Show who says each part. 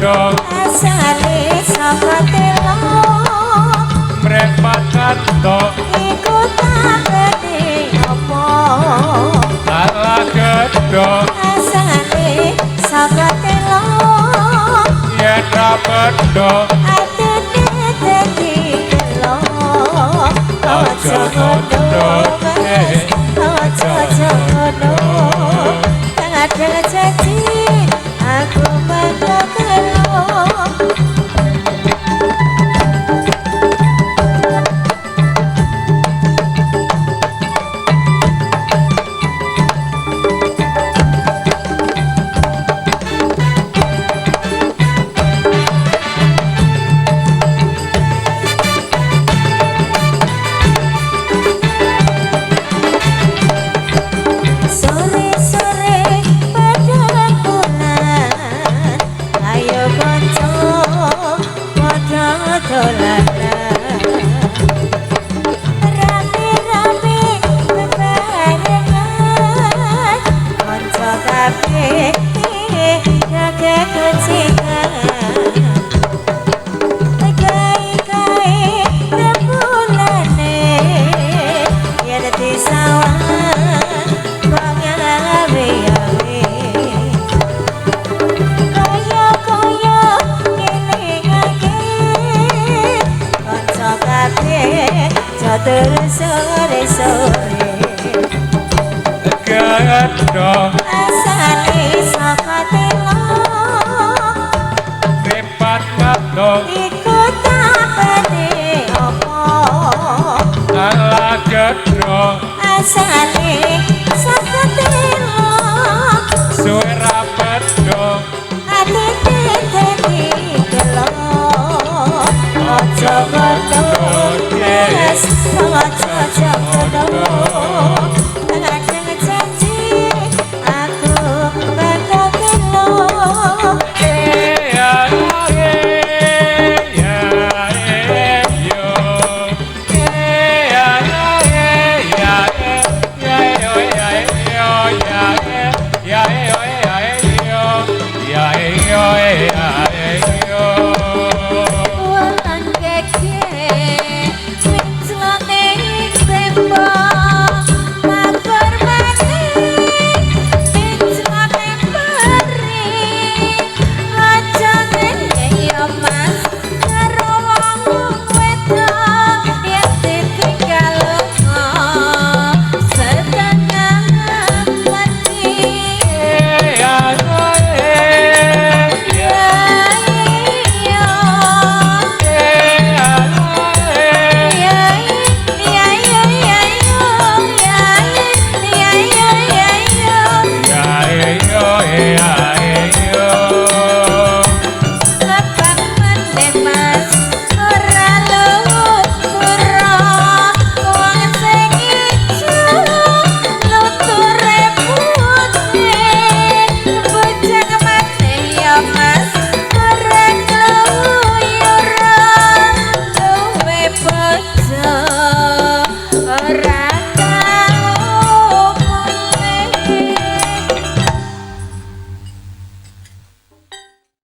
Speaker 1: Asale saka telo
Speaker 2: mrepat katok
Speaker 1: iku tambane apa
Speaker 2: ala gedhok
Speaker 1: asale saka telo
Speaker 2: yen ra pedhok
Speaker 1: atine dadi gelo.
Speaker 2: Aja ngono,
Speaker 1: aja ngono, kadang janji aku bakal gelo. Sore-sore padang bulan, ayo kanca padha dolanan. Rame-rame bebarengan, kanca kabeh gagah kucingan. Kae-kae rembulane yen disawang terus sore-sore
Speaker 2: gedhok
Speaker 1: asale saka telo
Speaker 2: mrepat katok
Speaker 1: iku tambane apa
Speaker 2: ala gedhok
Speaker 1: asale